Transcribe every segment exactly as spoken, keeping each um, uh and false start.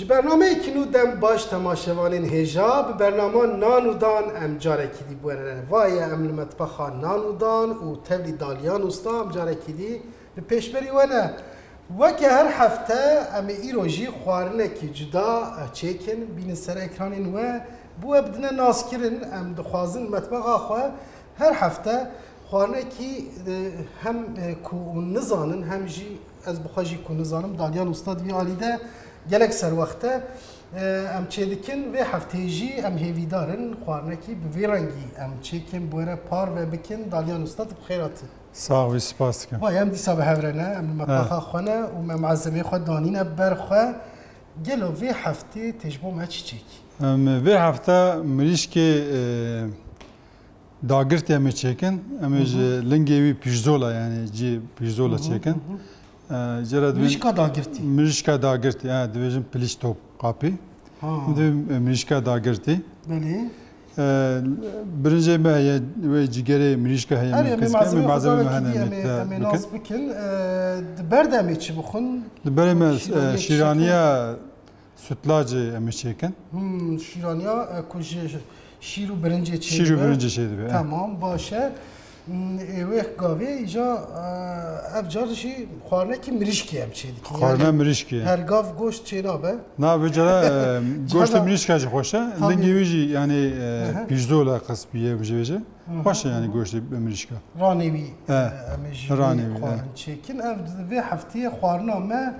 Ji bernameyekî nû dem baş temaşevanên hêja, bi bernama Nan û Dan em carekî dî bi we re. Vaye em li metbexa Nan û Dan û tevlî Dalyan Usta em carekî dî li pêşberî we ne. Weke her hefte em ê îro jî xwarinekî cuda çêkin, bînin ser ekranên we, bi we bidine naskirin. Em dixwazin metbexa xwe her hefte xwarinekî, e, hem, e, ku hûn nizanin, hem jî ez bi xwe jî ku nizanim, Dalyan Usta di vî alî de gelek serwext e. E, em çêdikin, vê hefteyê jî em hêvîdar in xwarinekî bi vî rengî em çêkin, bi we re parve bikin. Dalyan Usta, tu bi xêr hatî. Sax bî, spas dikim. Vay, em dîsa bi hev re ne, em li metbexa xwe ne û me malzemeyê xwe danîne ber xwe. Gelo vê heftê tê ji bo me çi çêkî? Em vê hefte mirîşkê, e, dagirtî em ê çêkin. Em ê ji lingê wî pîrzola, yani cî pîrzola çêkin. E, cera dibên Mirîşka dagirtî. Mirîşka dagirtî, e, dibêjin piliş top kapî. Ha. Dibê mirîşka dagirtî. Belê. E, birincê me heye, wê cîgerê mirîşka heye, Erê, em ê qîzke, em ê malzemê xwe malzemê me darekî hene, dî, em ê, em ê em ê nas bikin. E, di ber de em ê çi bixwin? Di berê me, e, şîraniya sütlacê em ê çêkin. Hmm, şîraniya, e, ku ji şîr û birincê çêdibe. Şîr û birincê çêdibe, e. Tamam, baş e. Hmm, ê wê gavê îca, e, ev car jî xwarinekî mirîşkê em çêdikin. Xwarina mirîşkê. Her gav goşt çênabe. Na, bi cara, e, goştê mirîşka jî xweş e. Lingê wî jî, yani, e, pîrzola qismî ye, bijê bijê. Xweş e, yani, goştê mirîşka. Ranê wî, e, em ê ji wî xwarin çêkin. Ev vê hefteyê xwarina me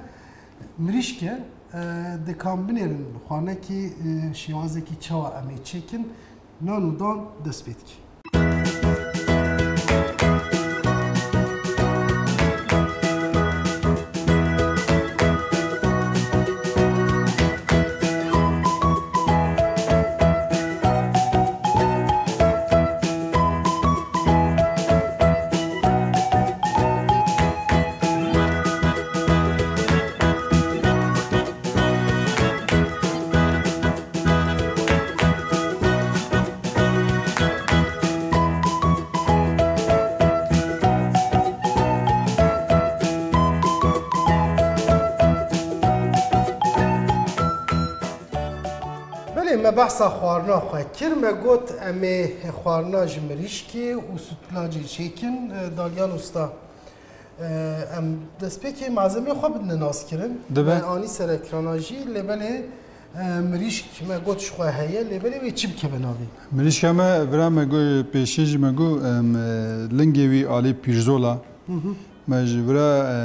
mirîşk e. E, de kam binêrin xwarinekî, e, şêwazekî çawa em ê çêkin. Nan û Dan dest pê dike. Belê, me behsa xwarina xwe kir, me got em ê xwarina ji mirîşkê û sûtlacê çêkin, e, Dalyan Usta. E, em destpêkê malzemeyê xwe bidine naskirin. Dibe. Me anî ser ekrana jî, lê belê, e, mirîşk me got ji xwe heye, lê belê wê çi bikeve navê? Mirîşka me vira me got, pêşî jî me got, em, e, lingê wî alî pîrzola. Hı hı. Me ji vira, e,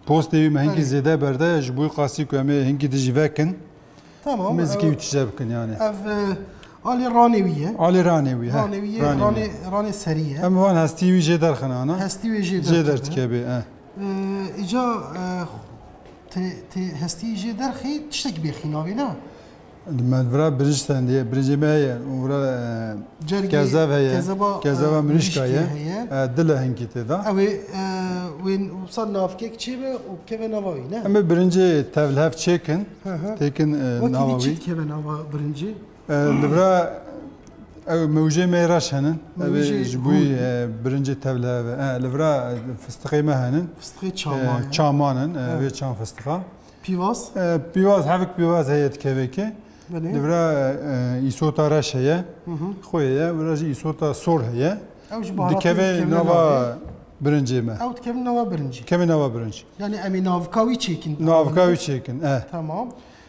postê wî me hinkî zêde berde, ji bo qasî ku em ê hinkî dijî vekin. Tamam, me zikê ev, wî tije bikin yani. Ev, e, alî ranê wî ye. Alî ranê wî, he. Ranê wî ye, ranê wî. Ranê, ranê serî ye. Em van hestî wî jê derxin ana. Hestî wî jê jê derkeve. Derkeve, he. E, îca, e, te, te hestî jê derxî tiştek bêxî navê, ne? Li me vira birinc stendiye, birincê me heye, vira, e, Cergê kezev heye, kezeba, kezeva e, mirîşka mirîşkê ye. Heye. E, dil e hinkî tê de. Ew ê, e, wê wisa navkek çê be û keve nava wî, ne? Em ê birincê tevlihev çêkin, Hı hı. Têkin, e, wekî nava wî çi wî. Dikeve nava birincê? E, li vira ew mewjê me reş henin. Ev ê mewjê ji bo hûr. E, birincê tevlihev e. E, li vira, e, fistiqê me henin. Fistiqê çaman e, çaman in, e, vê çam fistiqa. Pîvaz? E, pîvaz, hevik pîvaz heye dikevekê. Belê. Li vira, e, îsota reş heye. Hı hı. Xwê heye, vira jî îsota sor heye. Ew ji baharatê dikeve nava birincê me. Ew dikeve nava birincê. Dikeve nava birinc. Yani em ê navka wî çêkin. Navka wî çêkin, e. Tamam.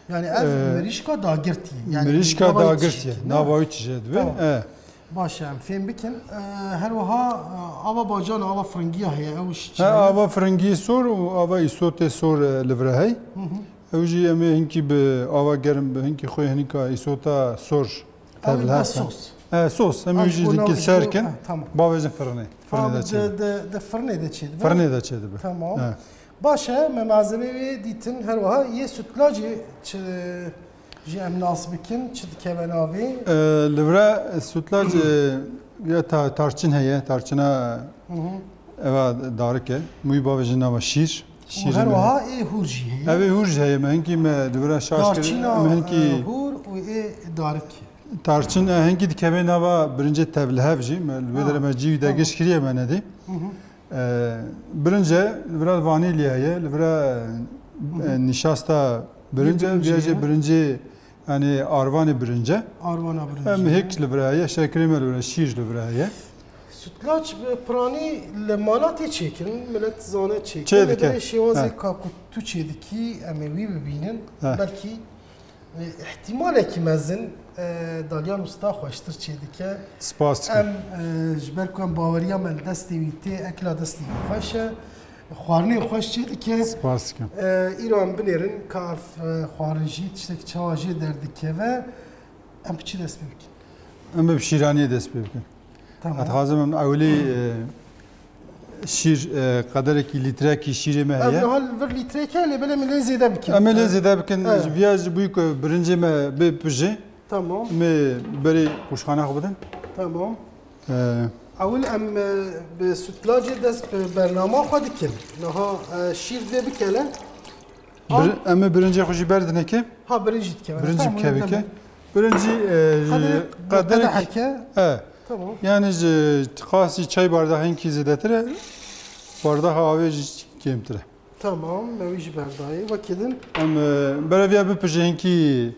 Yani ev, e, mirîşka dagirtî. Yani mirîşka dagirtî. Nava wî tije dibe. Tamam. E. Baş e, em fêm bikin. E, her wiha, e, ava bacana, ava firingiya heye, ew ji çi heye? He, ava firingî sor û ava îsotê sor, e, li vir hey. Hı hı. Ew jî em ê hinkî bi ava germ, bi hinkî xwe hinika îsota sor tevlihev kin. Ew ê bes sos. He, sos. Em ê jî hinkî ser kin. Bavêjin firinê. Firinê de çêdibe. Di, di, di firinê de çêdibe. Firinê de çêdibe. Tamam. He. Baş e, me malzemê wê dîtin, her wiha yê sûtlacê çi jî em nas bikin, çi dikeve navê? E, li vira sûtlac, e, ya ta-, tarçin heye, tarçina Hı hı. eva darik e. Mûyî bavêjin nava şîr. Û şîrê her me wiha ê hûr jî heye. Ev ê hûr jî heye, me hinkî me li vira şaş kir, tarçina, em hinkî e, hûr û ê darik. Tarçin, e, hinkî dikeve nava birincê tevlihev jî, me li vê derê me cî wî de giş kiriye me nedî. Hı hı. E, birince, li vira vanîlya ye, li vira, e, nîşasta Birince, birincê viya jî ye. Birincê, yani arvanê birince. Arvana birince. Em hêk li vir heye, şekerê me li vir heye, şîr li vir heye. Sütlaç bi piranî li mala tê çêkirin, millet zane çêkirin. Çê dike. Lê şêwazê ka ku tu çêdikî, em ê wî bibînin. He. Belkî, e, ihtimalekî mezin, e, Dalyan Usta xweştir çêdike. Spas dikim. Em, e, ji ber ku em baweriya me li destê wî tê, ekla destê wî xweş e. Xwarinê xweş çêdike. Spas dikim. E, îro em binêrin ka ev, e, xwarin jî tiştek çawa jê derdikeve. Em bi çi dest pê bikin? Em bi şîraniyê dest pê bikin. Tamam. Ez dixwazim em ewilî, e, şîr, e, qederekî lîtrekî şîrê me heye. Ev niha li vir lîtrek e, lê belê em ê lê zêde bikin. Em ê lê zêde bikin. Evet. Ji viya ji bo ku birincê me bê pijê. Tamam. Em ê berê qûşxana xwe bidin. Tamam. E, Ewil em, e, bi sütlacê dest bi bernama xwe dikin. Niha, e, şîr divê bikele. Bir-, em ê birincê xwe jî berdinê kê? Ha, birinc jî dikeve. Birincî bikeve kê? Tamam. Birincî, e, qederek, qederek heke. E. Tamam. Yani ji qasî çay bardahê hinkî zêdetir e, bardaha avê jî kêmtir e. Tamam, me wî jî berdayê. Wekî din. Em, e, bereviya bipijê hinkî.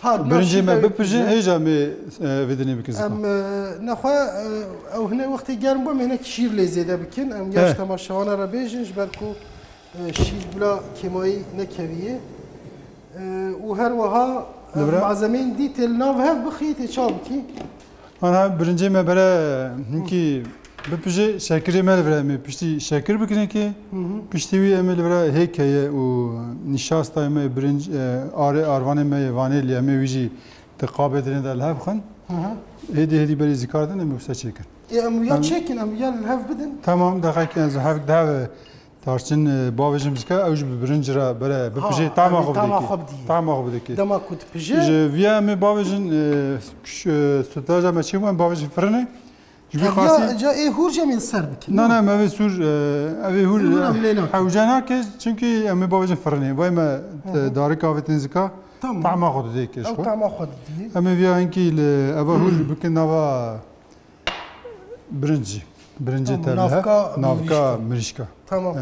Ha, birincê me bipijê, hêja me, e, vê dinê bikin zika. Em, e, nexwe, e, ew hine wextê germ bû, em hinek şîr lê zêde bikin. Em yaş temaşewana re bêjin, ji ber ku, e, şîr bila kêmayî nekeviye. E, û her wiha, e, malzemeyên dî tê li nav hev bixî, tê çawa bikî? Ana birincê me bere hinkî bipijê, şekerê me li vir e, em ê piştî şekir bikin kê. Hı hı. Piştî wî em ê li vir e hêk heye û nîşastayê me birinc, e, arê arvanê me yê vanilya, em ê wî jî di qabê dinê de li hev xin. Hı hı. Hêdî hêdî berî zikar din em ê wisa çêkin. Ê, em ya çêkin, em ya li hev bidin. Tamam, deqekê ez hev di hev Tarçin, e, bavêjim zika, ew jî bi birinc re bere bipijê, tama xwe bidikê. Tama xwe bidikê. Dema ku dipije. Ji viya em ê bavêjin, e, ş-, e, sütlaca me çê bû, em bavêjin firinê. Ji vî qasî. Ca ê hûr jî em ê li ser bikin. Na, na, me vê sûr, e, ev ê hûr, hewce nake, çunkî em ê bavêjin firinê. Vay me, e, darika avêtin zika, tama xwe didê kê ji xwe. Ew tama xwe didî. Em ê viya hinkî li eva hûr bikin nava Birincî. Birincê tevlihe. Navka mirîşka. Tamam.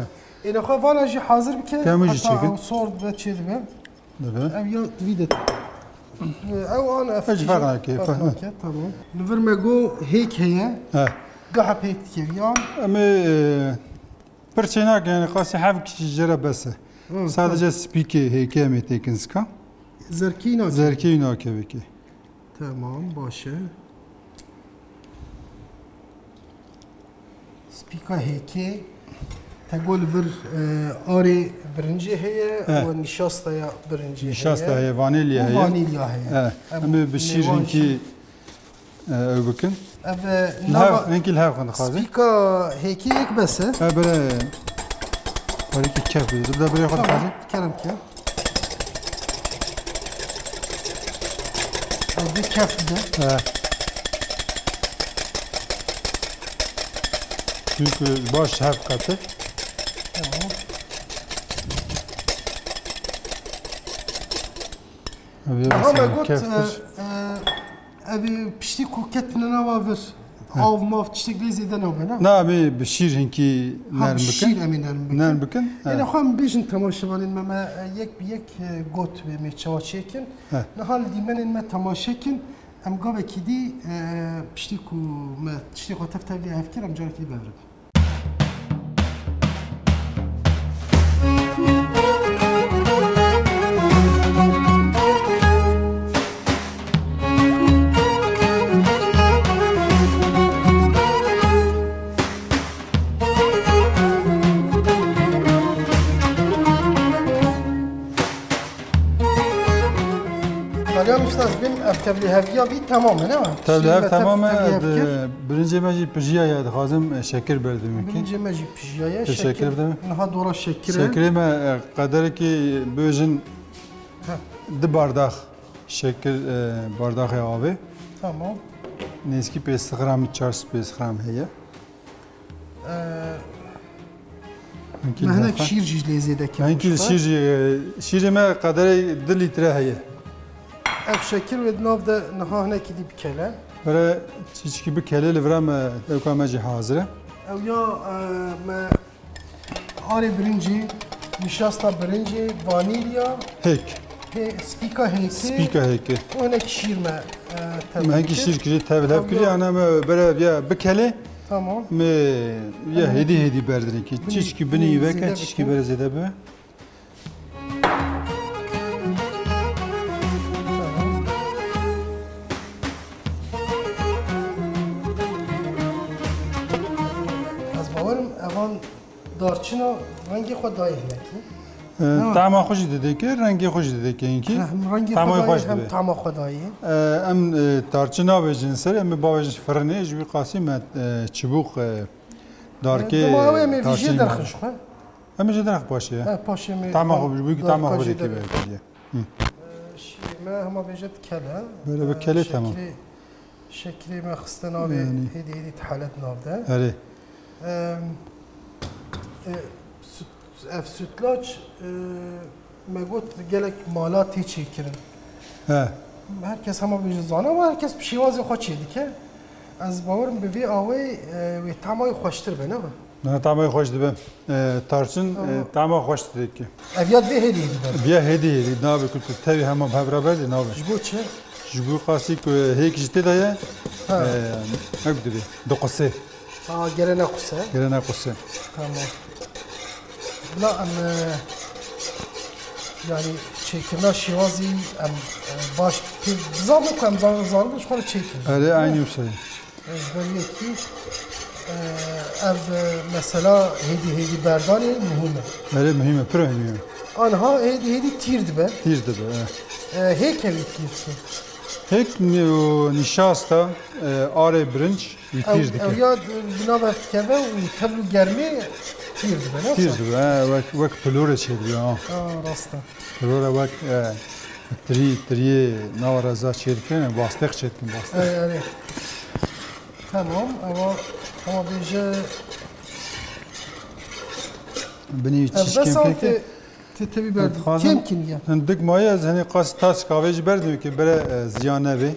Ê, nexwe vana jî hazir bike. Heta ew sor dibe, çê dibe. Dibe. Ev ya vî de. Ew an ev. Hiç ferq nake. Tamam. Li vir me got hêk heye. He. Gaha pêk dike yan. Em ê, e, pir çê nake, yani qasî hev kişî jê re bes e. Sadece spîkê hêkê em ê têkin zika. Zerkî nake. Zerkî nake wekî. Tamam, baş e. Spîka hêkê, te got li vir, e, arê birincê heye û nîşastaya birincê heye. Nîşasta heye, vanilya heye. Û vanilya heye. Em ê bi şîr hinkî, e, ew bikin. Ev, e, li hev, hinkî li hev xwe dixwaze. Spîka hêkê yek bes e. He, bire parêkî kef bide. Bide birê xwe dixwaze. Tamam, kerem ke. Ev bir kef bide. He. Çünkü baş hev katı. Tamam. Ev ya. Ama mesela got, keftir. E, e, ev piştî ku ketine nava vir. He. Av mav tiştek lê zêde nabe, ne? Na, bi, bi şîr hinkî nerm bikin. Ha, bi şîr em ê nerm bikin. Nerm bikin, he. Êne xwe em bêjin temaşevanên me, me, e, yek bi yek, e, got wê me çawa çêkin. He. Niha li dîmenên me temaşe kin. Em gavekî dî, e, piştî ku me tiştê xwe tev tevlî hev kir, em carekî dî bi hev re bin. Dalyan Usta, ez bêm ev tevlîheviya vî temam e, ne? Şîr me tev-, temam e, tevlîhev kir. Birincê me jî pijiya ye, dixwazim, e, şekir berdimê kê. Birincê me jî pijiya ye, şekir bidime. Niha dora şekir e. Şekirê me, e, qederekî bêjin du bardax şekir, e, bardaxê avê. Tamam. Nêzîkî pênc sed gram, çar sed pênc sed gram heye. Ee, me hinek şîr jî lê zêde kir. Hinkî şîr jî, e, şîrê me qederê du lître heye. Ev şekir wê di nav de niha hinekî dî bikele. Bere çîçikî bikele, li vira me ewka me jî hazir e. Ew ya, e, me arê birincî, nişasta birincî, vanîlya. Hêk. Hê, spîka hêkê. Spîka hêkê. Û hinek şîr me, e, tevlî Me hêkî kir. Şîr kirî, tevil hev kirî, Tevlî. Ana me bere ya bikelê. Tamam. Me ya Tamam. Hêdî hêdî berdinê ki. Binî, Çişkî binî binî veke, zêde çişkî bikin. Bere zêde be. Tamam. Ez bawerim evan Darçina rengê xwe dayê hinekî. E, Tamam. Tama xwe jî didê ki, rengê xwe jî didê ki hinkî. Hem rengê Tama xwe xwe dayê, jî hem didê. Tama xwe dayê. E, em, e, tarçin nabêjin ser, em ê bavêjin firinê, ji wî qasî me, e, çibûq, e, darkê Dema ew em ê vî jê tarçin derxin nabêjin. Ji xwe. Em ê jê derx paşê, e. He, paşê me Tama xwe, ji wî ki tama xwe dikî be. Hı. E, şîrê me hema bêje dikele. Böyle bir E, kele tamam. şekrê Şekrê me xiste navê Yani. Hêdî hêdî dihelet nav de. Erê. Em, e, süt-, ev sütlaç, e, me got gelek mala tê çêkirin. He. Her kes hema bêje zana ama her kes bi şêwazê xwe çê dike. Ez bawerim bi vê awê, e, wê tamay xweştir be, ne be? Na, tamay xweş dibe. E, tarçin, e, Ama tama xweş dike. Ev ya divê hêdî hêdî be. Biya hêdî hêdî, nabe ku tu tevî hema bi hev re berdî, nabe. Ji bo çi? Ji bo qasî ku hêk ji tê de ye, Ha. e, hek dibe. Diquse. Ha, gere nequse. Gere nequse. Tamam. Bila em, e, yani çêkirina şêwazî em, e, baş pê bizanibin ku em zan-, zanibin ji xwe re çêkirin. Erê, aynî wisa ye. Ji ber yekî, e, ev, e, mesela hêdî hêdî berdanê muhim e. Erê, muhim e, pir muhim e. Anha hêdî hêdî tîr dibe. Tîr dibe, e. E, hêk ew tîr dibe. Hêk ni-, o nîşasta, e, arê birinc wî Ew, tîr dike. Ew ya di nav ev dikeve û tevl û germê tîr dibe, ne? Tîr dibe, e, wek, wek pilorê çêdibe, ha. Ha, rast e. Pilore wek, e, tirî, tiriyê nava reza çêdikin, bastêq çêdikin, bastêq. Erê, erê. Tamam, ama, ama bêje Binî Ev çişkên bes pêke. Tê, tê tevî berdin. Dixwazim Kêm kî niye? Hindik maye ez hinî qas tas kavê jî berdin ki bere, e, ziyan nebe.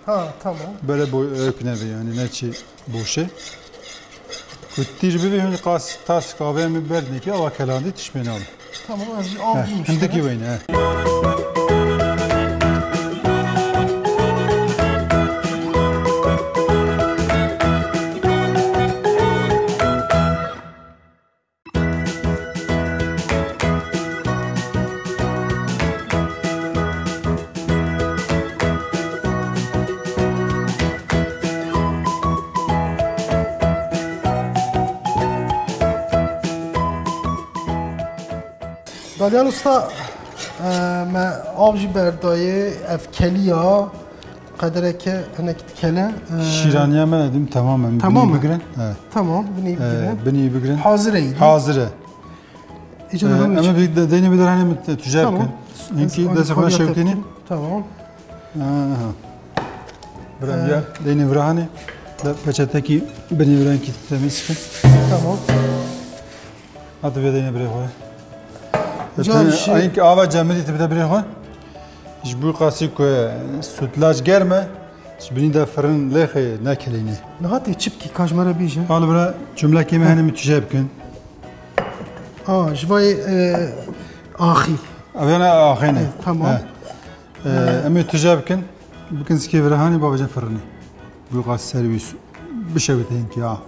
Ha, tamam. Bere bo ök nebe yani ne çi boşe. Ku tîr bibe hinî qas tas kavê mi berdin ki awa kelandî tişmê nabe. Tamam, ez bir av Heh, bulmuştum. Hindikî weyne, he. Dalyan Usta, e, me av jî berdayê, ev keliya, qedereke hinek dikele. E, Şîraniya me edim tamam em Tamam binî mı? Bigirin. Evet. Tamam, binî E, bigirin. Binî bigirin. Hazir e. Hazir e. Îca E, da hemû em çi- bir de, deyni bir de hani mi tüccar Tamam. Kin. Çünkü Ez dese onu kadar konuya şevkini. Tamam. Aha. Bira Ee, ya, deyni vira hani. Da peçeteki beni viran ki temiz ki. Tamam. Hadi bir deyni bire koy. Güzel bir şey. Ayın ki ava cemili tipi de bire koy. Ji bu qasî ku sütlaç germe, ji binî de firin lêxê nekelîne. Niha tê çi bikî, ka ji me re bêje? Al bira, cumlekê me Hı. Hene mi tije bikin. Aa, ji vay, e, axî. Ev yana axê ne. E, tamam. He. E, E, em ê tije bikin. Bikin zikê vira hanî bavêje firinê. Bu qas serwîs bişewite hinkî ha.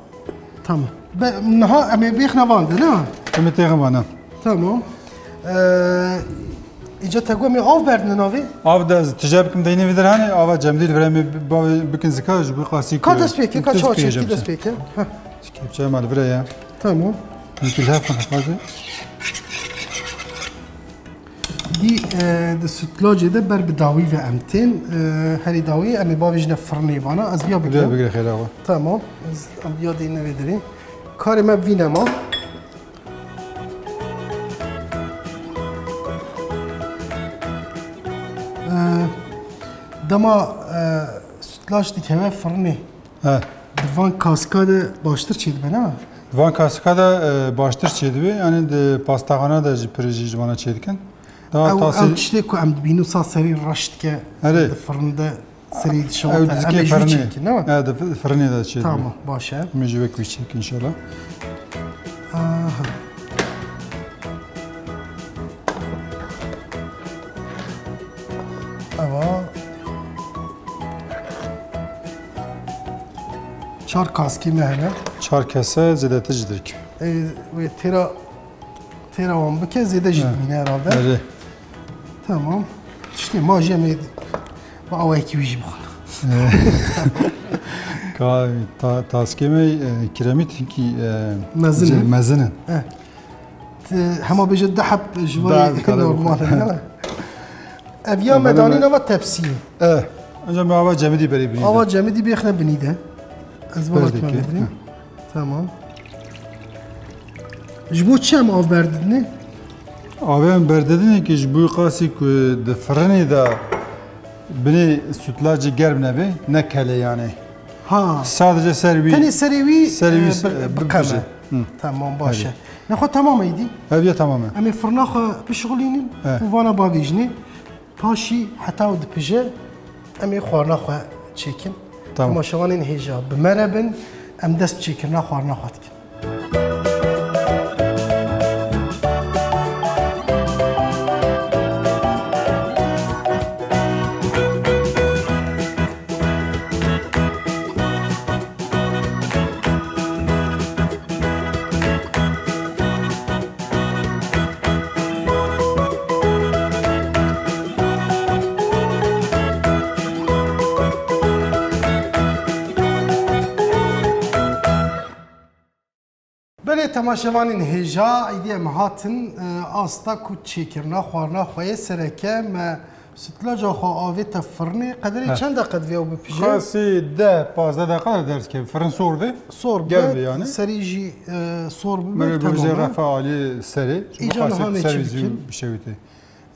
Tamam. Be, niha em ê bêxne van de, ne? Em ê têxin van, ha. Tamam. Ee, îca te got em ê av berdine navê? Av de ez tije bikim deynê vî der hanê, ava cemdî li vir em ê bi-, bavê bikin zika, ji bo qasî Ka ku dest pê ke, ka çawa çekî dest pê ke. Heh. Kepçe mal vire ya. Tamam. Hinkî li hev xwe xwaze. Dî, e, di sütlacê de ber bi dawî ve em tên. E, herî dawî em ê bavêjine firnê vana. Ez viya Bigire, bigire xêra xwe. Tamam. Ez em viya deyne vê derê. Karê me vîne ma. E, dema, e, sütlaç dikeve firnê. He. Di van kasika de baştir çêdibe, ne? Di van kasika de, e, baştir çêdibe, yani di pastaxana de jî pir jî ji vana çêdikin. Daha Ew, tasî- ew tiştê ku em dibînin sa serî reş dike, Erê. Di firin de serî dişewite, Ew em dizikê ê jû firinê. Çêkin, ne? E, di fi-, firinê de çêdibe. Tamam, baş e. Em ê jî wek wî çêkin inşallah. Aha. Eva. Çar kaskî me hene. Çar kese zêdetir jî derkeve. Ê, wê têra, têra wan bike, zêde jî He. dimîne herhalde. Erê. Tamam. Tiştê ma jî em ê bi awayekî wî jî bixwin. Ka, ta-, taskê me, e, kiremît hinkî, e, Mezin ce-, in. mezin in. Eh. Ti hema bêje du heb ji vay normal in, ne? Ev ya me danî nava tepsiyê. Eh, ancak me ava cemidî berê binî de. Ava cemidî bêxne binî de. Ez vana Berdikê, kime bidinî. Heh. Tamam. Ji bo çi em av berdidinê? Avê em berdidinê ki ji bo qasî ku di firinê de binê sütlacê germ nebe, ne kele yani. Ha. Sadece ser wî, Tenê serê wî, serê wî, e, bi-, e, bi-, bikeme. Hı. Tamam, baş e. Hadi. Nexwe tamam e îdî? Ev ya tamam e. Em ê firna xwe bişixulînin He. û vana bavêjinê. Paşî heta û dipije em ê xwarina xwe çêkin. Tamam. Temaşevanên hêja bi me re bin, em dest bi çêkirina xwarina xwe dikin. Belê temaşevanên hêja, êdî em hatin, e, asta ku çêkirina xwarina xwe yê sereke me sütlaca xwe avête firinê. Qederê Heh. çend deqe divê ew bipije? Qasî deh, pazdeh deqe de derkeve. Firin sor be. Sor be, Germ be yani. serî jî, e, sor bibe, Mere tamam bibêje e. refa alî serê. Çi Îca bixwase niha ne ser çi vî zû bikin? bişewite.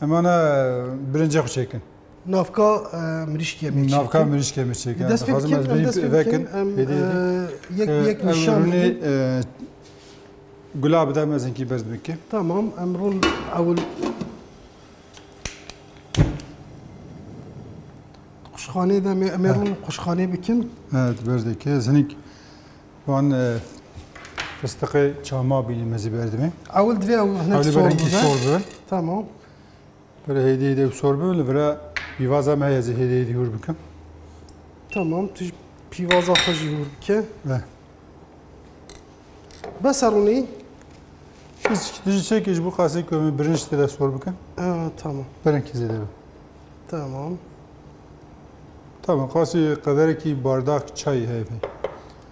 Em ana, e, birincê xwe çêkin. Navka, e, mirîşkê me çêkin. Navka mirîşkê me çêkin. Dest pê Dixwazim bikin, ez em bî dest pê vekin, bikin, em, hêdî hêdî. e, yek bi E, yek em nîşan rûnî, bidin. e, gula bide me zinkî berz bike. Tamam, em rûn ewil quşxanê de me, em ê Ha. rûn quşxanê bikin. Evet, berz dike. Ez hinik wan, e, fistiqê çama bînî mezî berdimê. Ewil divê ew hinek Ewil sor berhinkî bibe. sor bibe. Tamam. Böyle hêdî hêdî ew sor bibin, li vira pîvaza me heye, ez ê hêdî hêdî hûr bikim. Tamam, tu jî pîvaza xwe jî hûr bike. Ve. Bes e rûnî. Hiç, tu jî çekê ji bo qasê ku em ê birinc tê de sor bikin. Ha, tamam. Birinkî zêde be. Tamam. Tamam, qasî qederekî bardak çayî heye pê.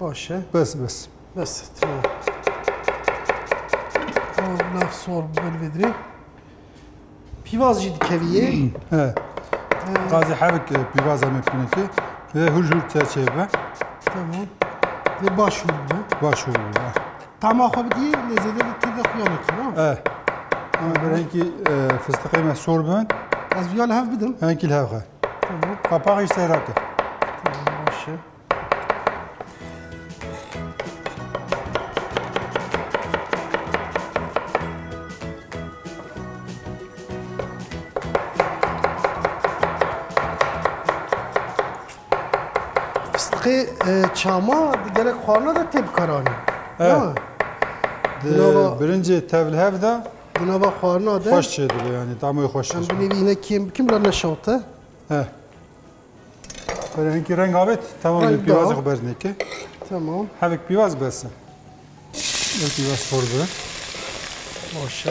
Baş e. Bes, bes. Bes, tamam. Ew nav sor bibe li vê dirê. Pîvaz jî dikeviyê. He. He. Qazî hevik, e, pîvaza me bikinekê. Ve hûr hûr te çêbe. Tamam. Ve baş hûr be. Baş hûr be. Tama xwe bidiyê, lê zêde de tê de xuya nekî, ha? Eh. Ama bir renkî, e, fistiqê me sor bin. Ez viya li hev bidim. Renkî li hev xe. Tamam. Qapaxê ji serra ke. Tamam, baş e. Fistiqê, e, çama di gelek xwarina de tê bikaranîn. Evet. Ya. Di Di nava birincê tev li hev de di nava xwarina de xweş çêdibe, yani tamê xweş em çêdibe. Binêvî yine kêm bikim, bila neşewte. He. Böyle hinkî reng avêt, tamam, Reng pîvazê da. Xwe berdineke. Tamam. Hevek pîvaz bes e. Ev pîvaz xor be. Baş e.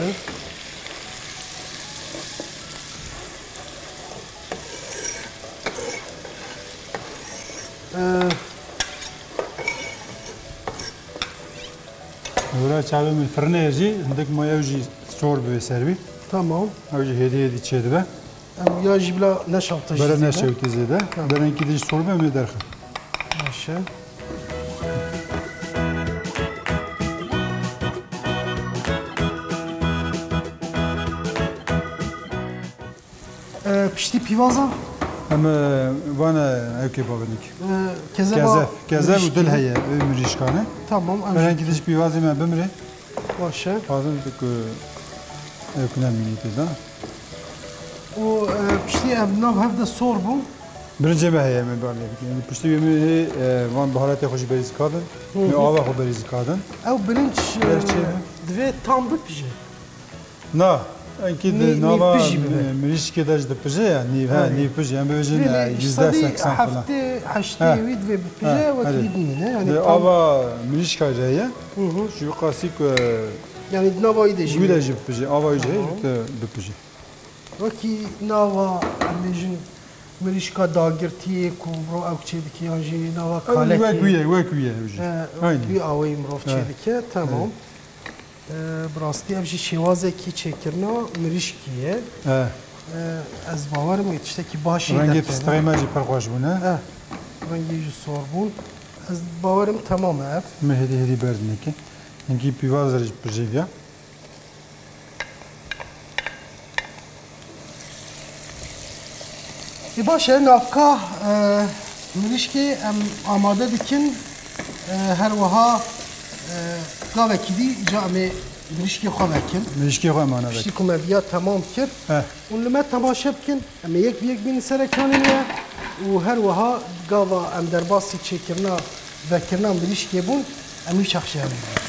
Ee, Wira çavê min firnê jî, hindik ma ew jî sor bibe ser wî. Tamam. Ew jî hêdî hêdî çêdibe. Em ya jî bila neşewte jî Bere zêde. Neşewtî zêde. Tamam. Berenkî dî ji sor be em ê derxin. Baş e. E, piştî pîvaza? Em, e, vane ewkê babinik. E, kezeba Kezef. Kezef û mirîşkî. Dil heye, ew mirîşkan e. Tamam, em Berenkî jî dî ji pîvazê me bimire. Baş e. Lazim tu ku ew ku nemînî tê de. Û, e, piştî ev nav hev de sor bû. Birincê me heye, me bal lê bikin. Yanî piştî wê min hê, e, van biharatê xwe jî berî zikadin. Hı hı. Me ava xwe berî zikadin. Ew birinc, e, Gerçi. Divê tam bipije. Na. Enkî di nîv, nava nîvpijî bibe. Mi-, mirîşkê de jî dipije ya, nîv, he, Belê. Nîvpijî, em bêjin, Belê, e, yüzde seksen falan. Sedî heftê, heştê wî divê bipije, he, wekî dî bimîne. Yanî, e, tam ava mirîşka jî heye. Hı hı. Ji wî qasî ku, e, yanî di nava wî de jî wî de jî bipije, ava wî jî heye, tamam, jî te bipije. Wekî nava, em bêjin, mirîşka dagirtiyê ku mirov ew çêdike yan jî nava kalekê. Wek wî ye, wek wî ye ew jî. E, wek wî awayî mirov çêdike, tamam. E, bi rastî ev jî şêwazekî çêkirina mirîşkî ye. E. E, ez bawerim wê tiştekî baş jî derkeve. Rengê pistexê me jî pir xweş bûne. E, rengê jî sor bûn. Ez bawerim temam e ev. Me hêdî hêdî berdineke. Hinkî pîvaz re jî pijêviya. Ê baş e, navka, e, mirîşkê em amade dikin, e, her wiha, e, gavekî dî îca em ê mirîşkê xwe vekin. Mirîşkê xwe em ana vekin. Piştî ku me viya temam kir. He. Hûn li me temaşe bikin, em ê yek bi yek bînin ser ekranê me û her wiha gava em derbasî çêkirina, vekirina mirîşkê bûn, em wî çax ji hev bînin.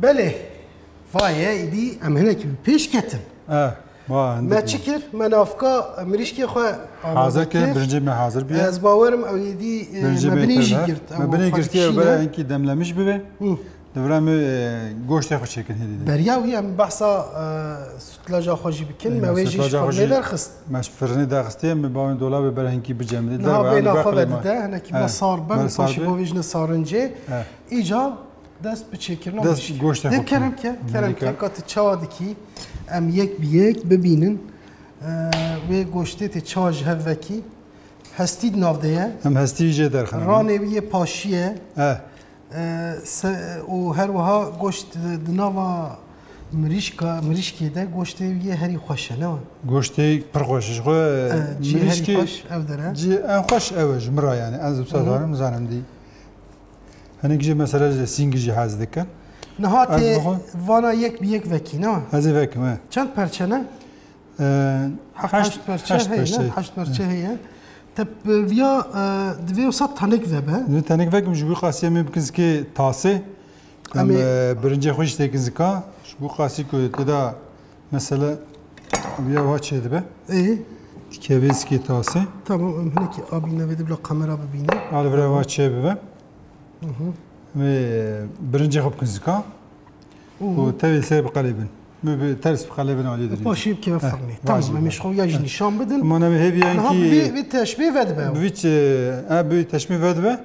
Belê, vaye, îdî em hinekî bi pêş ketin. Eh, va, hindik. Me çi kir? Me navka mirîşkê xwe amade kir. Hazir kir, birincê me hazir bûye. Ez bawerim ew êdî, e, me binê jî girt. Me binê girtiye, ew bere hinkî demlemiş bibe. Hı. Li vira me, e, goştê xwe çêkin hêdî de. Beriya wî em behsa, e, sûtlaja xwe jî bikin. Me wê jî ji firnê derxist. Me ji firnê derxistiye, me bavên dolabê bere hinkî bicemidî. Niha bêhna xwe vedide, hinekî bila sar be, me paşê bavêjine sarincê. Îca dest bi çêkirina goştê xwe bikin. Kerem ke, kerem ke, ka tu çawa dikî, em yek bi yek bibînin. E, wê goştê tê çawa ji hev vekî. Hestî di nav de ye. Em hestî jê derxin. Ranê wî yê paşî ye. Eh. E, se-, û her wiha goşt di, di nava mirîşka, mirîşkê de goştê wî yê herî xweş e, ne we? Goştê pir xweş e. Ji xwe, e, cî herî xweş ev der e. Cî en xweş ew e ji min re yani. Ez wisa zanim, zanim dî. Hinek jî mesela ji sîngî jî hez dikin. Niha tê vana yek bi yek vekî, ne? Ez ê vekim, he. Çend perçe ne? Ee, heşt, heşt perçe heye, ne? Heşt perçe heye. Te bi viya, e, divê wisa tenik vebe. Divê tenik vekim, ji wî qasî em ê bikin zikê tasê. Em, e, birincê xwe jî têkin zika. Ji wî qasî ku tê de mesela viya wa çê dibe. Ê. Dikeve zikê tasê. Tamam, em hinekî abîne vê de bila kamera bibîne. Al vira wa çê bibe. Hı hı. Em ê birincê xwe bikin zika. Û tevî ser biqelibin. Bi, bi ters biqelibin alî dirî. Paşê bikeve firnê. Tamam, em ê ji xwe ya jî nîşan bidin. Mana bi hêviya niha bi vî, vî teşmê vedibe. Bi vî çi, e, bi vî teşmê vedibe.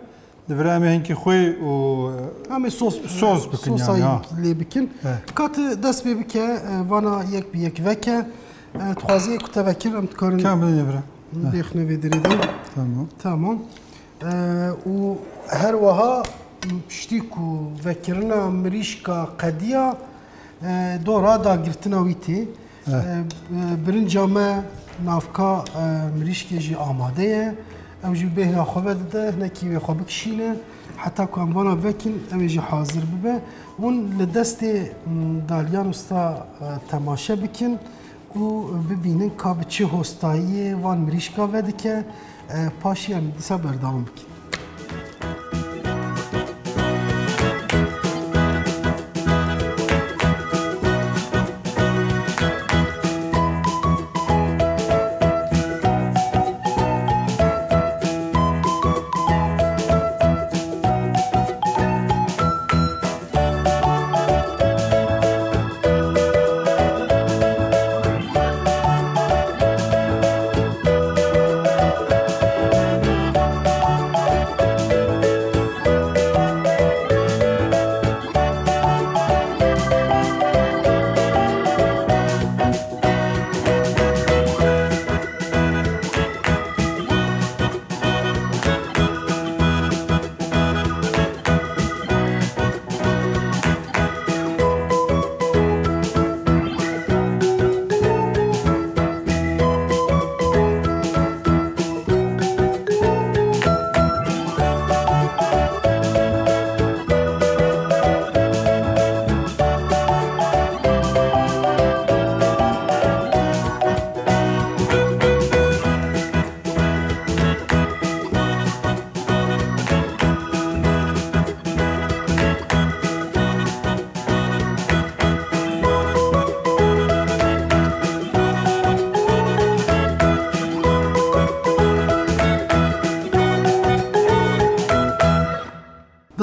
Di vira em ê hinkî xwê û, e, em ê sos, sos bikin sosa yani, ha. Lê bikin. He. Ka tu dest pê bike, e, vana yek bi yek veke. E, dixwazî ku te vekir em dikarin. Kam bidin vira. Bêxne vê dirê de. Tamam. Tamam. E, û her wiha piştî ku vekirina mirîşka qediya, e, dora dagirtina wî tê. E, e, birinca me navka, e, mirîşkê jî amade ye. Ew jî bêhna xwe vedide, hinekî wê xwe bikişîne. Heta ku em vana vekin, ew ê jî hazir bibe. Hûn li destê, m, Dalyan Usta, e, temaşe bikin. Û bibînin ka bi çi hostayiyê van mirîşka vedike, e, paşî em dîsa berdewam bikin.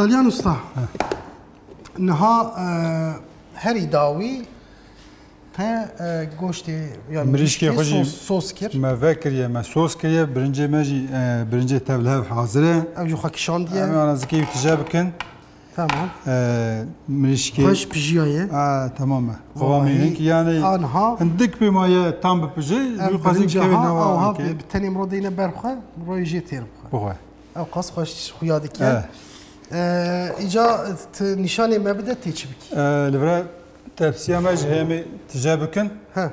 Dalyan Usta, niha, e, herî dawî te, e, goştê, yani Mirîşkê mirîşkê xwe jî sos, sos kir. Me vekiriye, me sos kiriye, birincê me jî, e, birincê tev li hev hazir e. Ew jî xwe kişandiye. Em ana zikê wî tije bikin. Tamam. E, mirîşkê Xweş pijiyaye. A, tamam e. Qewamê Vallahi, hinkî yani anha. Hindik pê maye tam bipije, Ev wî qasî birinci kevê ha, nava ew ha, ankê. Bi tenê miro deyne ber xwe, royê jê têr bixwe. Bixwe. Ew qas xweş xuya dike. E. E, îca tu nîşanê me bide tê çi bikî? E, li vira tepsiya me ji hêmê tije bikin. He.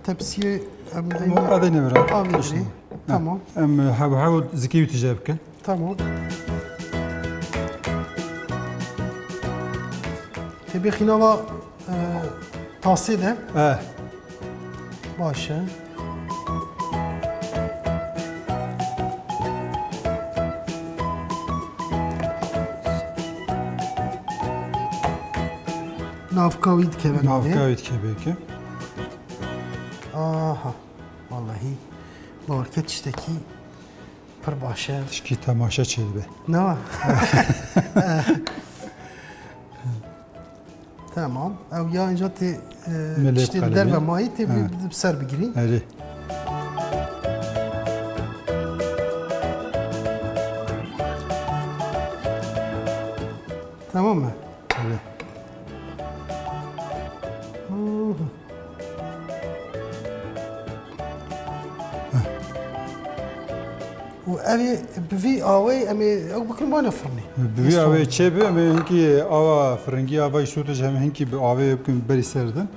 Tepsiyê em Ama deyne. Adê ne vira. Avê dirê. Tamam. Em hev hev zikê wî tije bikin. Tamam. Tê bêxî nava, e, tasê de. E. Baş e. Navka wî dikeve navê. Navka wî dikeve ki. Aha. Wallahî. Bawer ke tiştekî pir baş e. Tişkî temaşe çêdibe. Ne? Tamam. Ew ya înca tê, e, Melê tiştê li qelemê. Derve mayî tê Ha. bi, bi ser bigirî. Erê. Tamam mı? Erê. Hı hı. Û ev ê bi vî awê em ê ew bikin bane firnê. Bi vî Ê awê soğan. Çê bi, em ê hinkî ava firingî, ava îsotê jî em hinkî bi avê bikin berî ser din.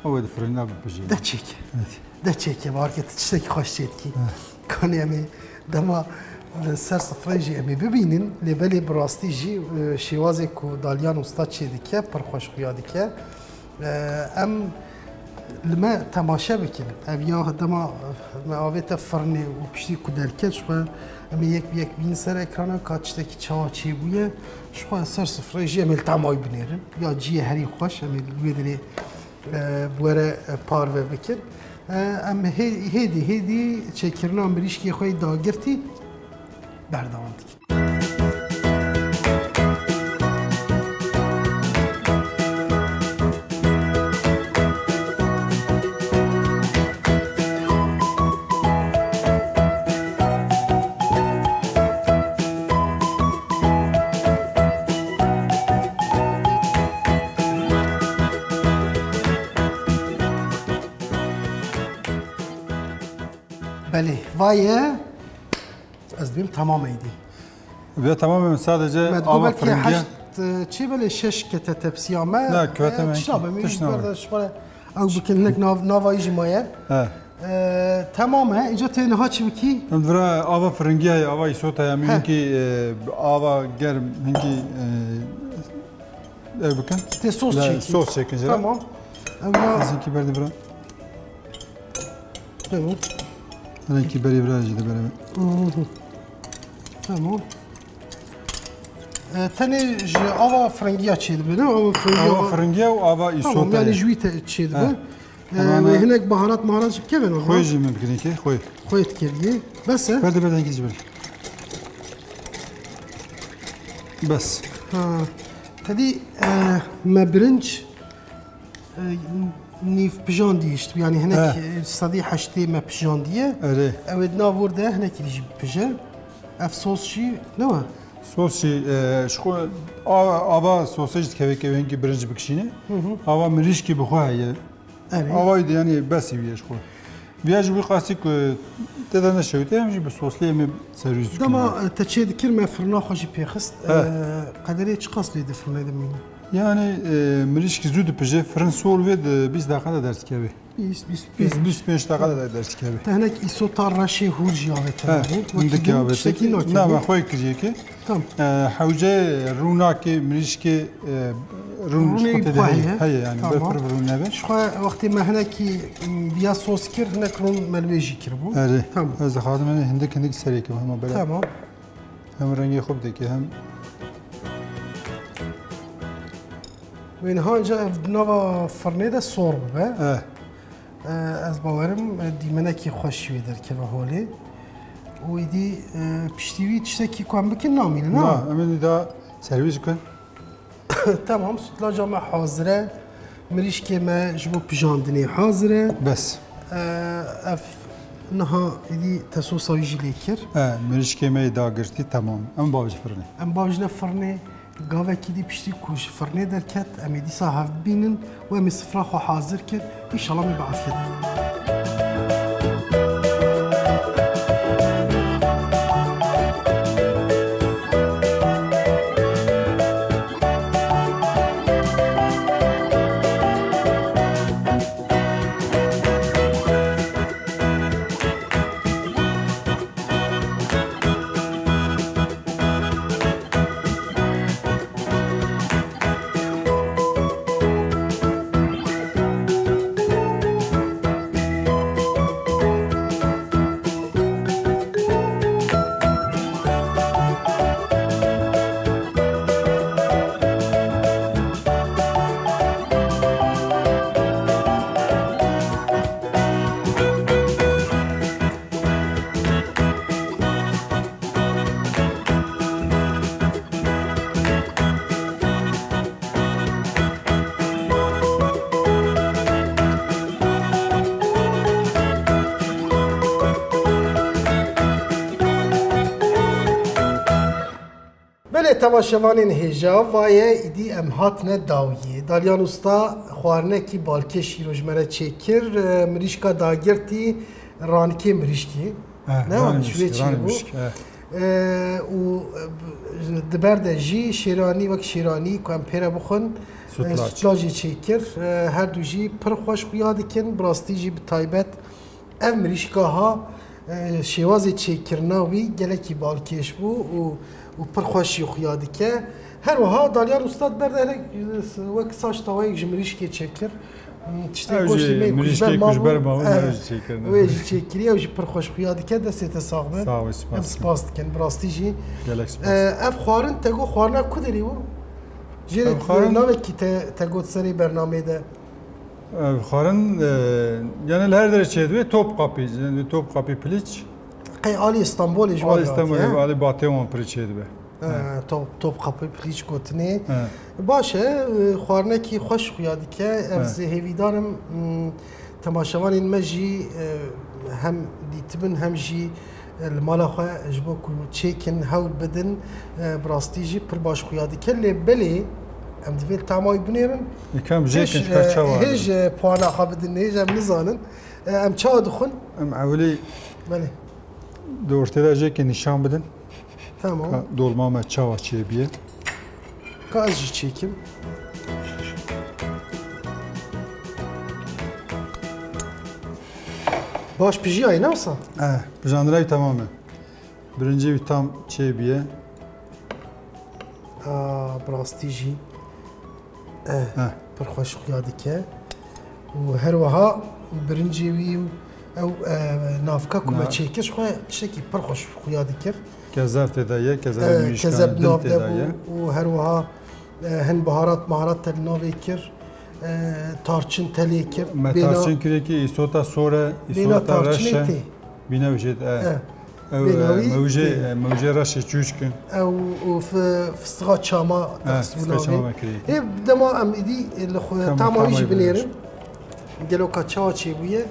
Ew ê di firina bipijê. De çêke. Evet. De çêke, barke tu tiştekî xweş çê dikî. Evet. Kanê em ê dema li ser sifreyê jî em ê bibînin, lê belê bi rastî jî, e, şêwazê ku Dalyan Usta çê dike, pir xweş xuya dike. E, em li me temaşe bikin. Ev ya dema me avête firnê û piştî ku derket, ji xwe em ê yek bi yek bînin ser ekranan ka tiştekî çawa çêbûye. Ji xwe ser sifreyê jî em ê li tema wî binêrin. Ya ciyê herî xweş, em ê li wê derê, e, bi were, e, parve bikin. E, em hê-, hêdî hêdî çêkirina mirîşkê xwe yê dagirtî berdewam dikin. Belê, vaye. Ez dibêm tamam eydî. Ve tamam, em sadece Me digo ava belkî firingiye. Heşt, e, çi belê şeş kete tepsiya me. Na, kete E, me tişta ki, be, me tişta ber be. De şpare ew bikin hinek nav-, navayî jî maye. He. E, tamam e, îca tê niha çi bikî? Em vira ava firingiye, ava îsota ya, He. Hinkî, e, ava germ, hinkî, e, ev bikin. Tê sos La, çekî. Sos çekin jira. Tamam. Ev ya. Sizinki berdi bira. Tamam. Rengî berî vira jî de beraber. Hı hı. Tamam. E, tenê ji ava firingiya çêdibe, ne? Ava firingiya Ava wa- firingiya û ava Tamam, îsota yani ye. Ji wî te çêdibe. He. E, Tamam, Wê he. Hinek baharat maharat jî bikeve, ne? Xwê jî min bigirin ki, xwê. Xwê dikeviyê. Bes e? Berde, berde, hingî jî berde. Bes. Ha. Tedî, e, me birinc E, nîv pijandî, işte, yani hinek, He. e, sedî heştê me pijandiye. Erê. Ew ê di nav wir de hinekî jî bipije. Ev sos jî ne wa? Sos jî, e, ji xwe ava, ava sosê jî dikeve ke hinkî birinc bikişîne. Hı hı. Ava mirîşkî bi xwe heye. Erê. Avayî de yani besî wî ye ji xwe. Viya ji wî qasî ku te de neşewite, em jî bi soslê em ê serwîz bikin. Dema, e, te çê dikir me firna xwe jî pêxist. He. E, qederê çiqas lê di firnê de mîne? Yani, e, mirîşkî zû dipije, firin sol vê di bîst deqa de derdikeve. Bîst, bîst û pênc. Bîst, bîst û pênc deqa de derdikeve. Te hinek îsota reşê hûr jî avête He, navê. Wekî hindik din avête. Tiştekî nakevî. Na, me xwe kiriye ki. Tamam. E, hewce rûnakê, mirîşkê, e, rûn Rûnê ji xwe tê de xwe heye. Heye, heye yani, Tamam. Ber pir rûn nebe. Ji xwe wextê me hinekî, m, viya sos kir, hinek rûn me li wê jî kiribû. Erê. Tamam. Ez dixwazim hindik, hindik serê kim hema bela. Tamam. Hem rengê xwe bidike, hem Wê niha înca ev di nava firnê de sor bibe. Eh. E, ez bawerim, e, dîmenekî xweş wê derkeve holê. Û êdî, e, piştî wî tiştekî ku em bikin namîne, na? Na, em ê da servîs bikin. Tamam, sûtlaca me hazir e. Mirîşkê me ji bo pijandinê hazir e. Bes. E, ev niha êdî te sosa wî jî lê kir. E, mirîşkê me yê dagirtî, temam. Em bavêjin firnê. Em bavêjine firnê. Gavekî dî piştî ku ji firnê derket, em ê dîsa hev bibînin û em ê sifra xwe hazir kin. Înşallah em ê bi afiyet bin. Belê, temaşevanên hêja, vaye îdî em hatine dawiyê. Dalyan Usta xwarinekî balkêş îro ji me re çêkir. E, mirîşka dagirtî, ranikê mirîşkî. Eh, Ne, ranê ji wê mirîşkî, çî ranê bû. Mirîşkî, eh. E, û, e, di ber de jî şêranî, wek şêranî ku em pê re bixwin, e, Sûtlac. Sûtlacê çêkir. E, her du jî pir xweş xuya dikin. Bi rastî jî bi taybet ev mirîşka ha, e, şêwazê çêkirina wî gelekî balkêş bû û, û pir xweş jî xuya dike. Her wiha Dalyan Usta di ber de hinek, e, wek saç tawayek ji mirîşkê çêkir. Hmm, tiştê Ew goştê jî me ku ji ber mirîşkê ku ji ber mabû, mabû, eh, ew jî çêkirine. Wê jî çêkiriye, ew jî pir xweş xuya dike, destê te sax be. Sağ ol, spas. Em spas dikin, bi rastî jî. Gelek spas. Eh, ev xwarin te got xwarina ku derê bû? Jê Ev re xwarin navekî te, te got serê bernameyê de. Ev xwarin, e, yani li her derê çêdibe, Topkapı, yani Topkapı Piliç. Qey alî Stenbolê ji Alî wan Stenbolê, hatiye? Alî Batê wan pir çêdibe. He, Top, Topkapı Piliç gotinê. He. Baş e, e, xwarinekî xweş xuya dike. Em He. zê hêvîdar im, m, temaşevanên me jî, e, hem dîtibin hem jî, e, li mala xwe ji bo ku çêkin, hewl bidin, e, bi rastî jî pir baş xuya dike. Lê belê em divê li tama wî binêrin. Yekam jêkin, Hêj, ji ka e, çawa hêj, dibin? e, puana xwe bidin, hêj em nizanin. E, em çawa dixwin? Em ewilî Belê. di ortê de jêkê nîşan bidin. Tamam. Ka dolma me çawa çêbiye. Ka ez jî çêkim. Baş pijiyayî, ne wisa? Eh, pijandinayî temam e. Birincî wî tam çêbiye. Aa, bi rastî jî, eh, Heh. pir xweş xuya dike. Û her wiha birincê wî û ew, eh, navka ku me Na- çêkir ji xwe tiştekî pir xweş xuya dikir. Kezeb tê de ye, kezebê Eh, mirîşkan kezeb din nav tê de de bû ye. û her wiha, eh, hin biharat maharat te li navê kir. E, tarçin te lê kir. Me Bêna tarçin kirekî îsota sor e, bêna îsota tarçinê reş e. tê. Bîne wî jê, e. E. Ew, Bêna e, wî mewjê, tê. e, mewjê reşê çûçk in. Ew û fi-, fistixa çama E, texsibûna fistixa wê. çama me kirekî. Ê, dema em îdî, e, li xwe Tamam, tama wî tamam, jî binêrin. Gelo ka çawa çêbûye,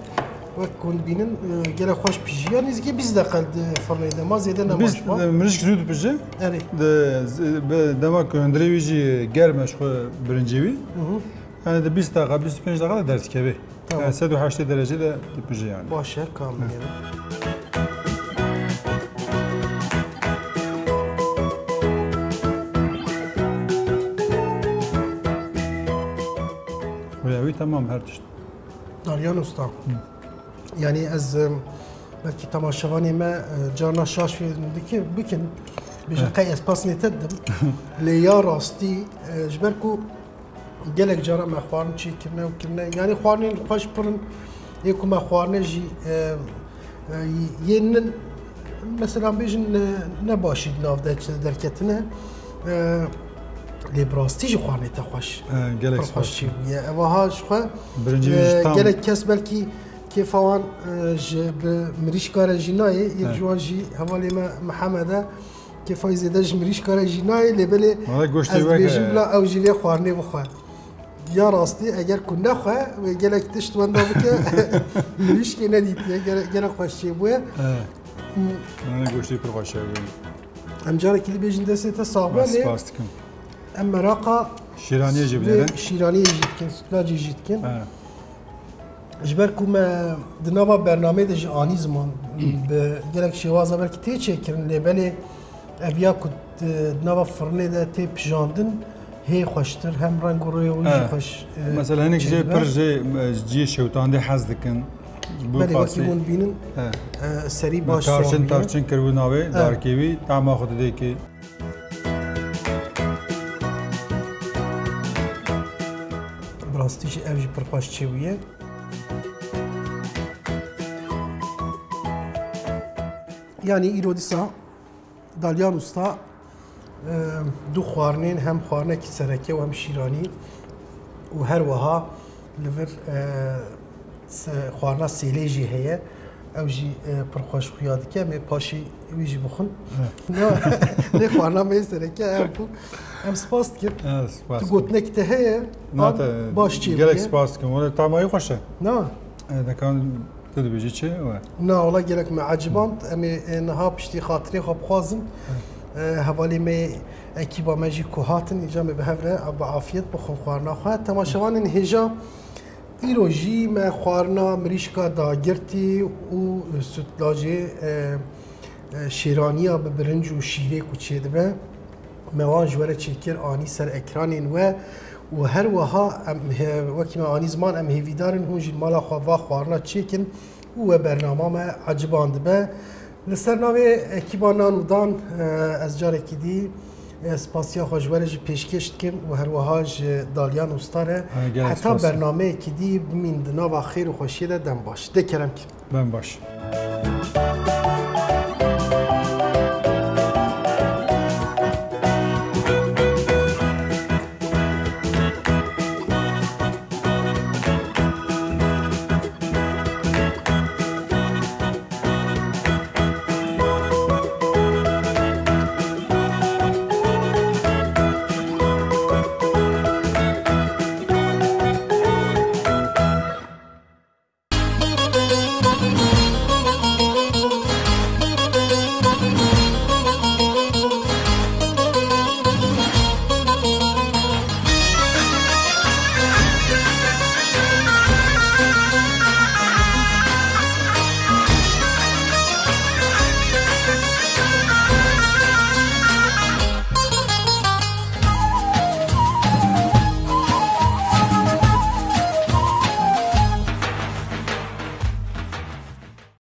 wek ku hûn dibînin, e, gelek xweş pîjiya. Nêzîkî bîst deqe di firnê de ma, zêde nema Bîst, ji xwe. e, mirîşk zû dipije. Erê. Di, z-, bi dema ku hundirê wî jî germ e ji xwe birincê wî. Hı hı. Yani di bîst deqa, bîst û pênc deqa de derdikeve. Tamam. Yani sed û heştê derece de dipije yani. Baş e, kamilê. Wê, wî tamam her tişt. Dalyan Usta. Hı. Yani ez, em, belkî temaşevanê me, e, carna şaş fê dike, bikin. Bêjin Hı. qey ez pasnê te didim. Lê ya rastî, e, ji ber ku gelek cara me xwarin çêkirine û kirine. Yani xwarinên xweş pir in. Ê ku me xwarine jî, e, e, yên ne, mesela bêjin ne, ne başî di nav de derketine. E, lê bi rastî jî xwarinê te xweş. E, gelek Pir xweş spas. çêbûye. Evaha ji xwe, Birincî e, ji tam gelek kes belkî Kêfa wan e, ji bi mirîşka re jî nayê, yek ji wan jî hevalê me Mihemed e. Kêfa wî zêde ji mirîşka re jî nayê, lê belê ez dibêjim bila ew jî vê xwarinê bixwe. Ya rastî, eger ku nexwe, wê gelek tişt wenda bike, mirîşkê nedîtiye, gele- gelek xweş çêbûye. Mane goştê pir xweş e. Em carekî dibêjin destê te sax be, lê spas dikim. Em meraqa şîraniyê jî binêrin. Şîraniyê jî dikin, sütlacê jî dikin. Ji ber ku me di nava bernameyê de jî anî ziman bi gelek şêwaza belkî tê çêkirin, lê belê ev ya ku di nava firnê de tê pijandin hê xweştir, hem reng û rêya wî jî xweş. Mesela hinek jê pir jê ciyê şewtandê hez dikin. Belê wekî hûn bînin serî baş tarçin, tarçin kiribû navê darkê wî, tama xwe didê kê. Bi rastî jî ev jî pir xweş çêbûye. Yanî îro dîsa Dalyan Usta e, du xwarinên, hem xwarinekî sereke û hem şîranî û her wiha li vir e, xwarina sêlê jî heye. Ew jî pir xweş xuya dike. Em ê paşî wî jî bixwin. Lê xwarina me yê sereke ev bû. Em spas dikin. Tu gotinek te heye? Baş çêbûye. Gelek spas dikim. Wele tamayî xweş e. Na. Nekan tu dibêjî çi? We. Na, wela gelek me eciband. Em ê niha piştî xatirê xwe bixwazin. Hevalê me, ekîba me jî ku hatin, îca me bi hev re bi afiyet bixwin xwarina xwe. Temaşevanên hêja, Îro jî me xwarina mirîşka dagirtî û sütlacê e, e, şêraniya bi birinc û şîrê ku çêdibe, me wan ji we re çêkir, anî ser ekranên we û her wiha em, he, wekî me anî ziman, em hêvîdar in hûn jî li mala xwe va xwarina çêkin û we bernama me ecibandibe. Li ser navê ekîba Nan û Dan, e, ez carekî dî, e, spasiya xwe ji we re jî pêşkêş dikim û her wiha ji Dalyan Usta re. Heta bernameyekî dî bimîn di nava xêr û xweşiyê de, dem baş. Dê kerem kin. Dem baş.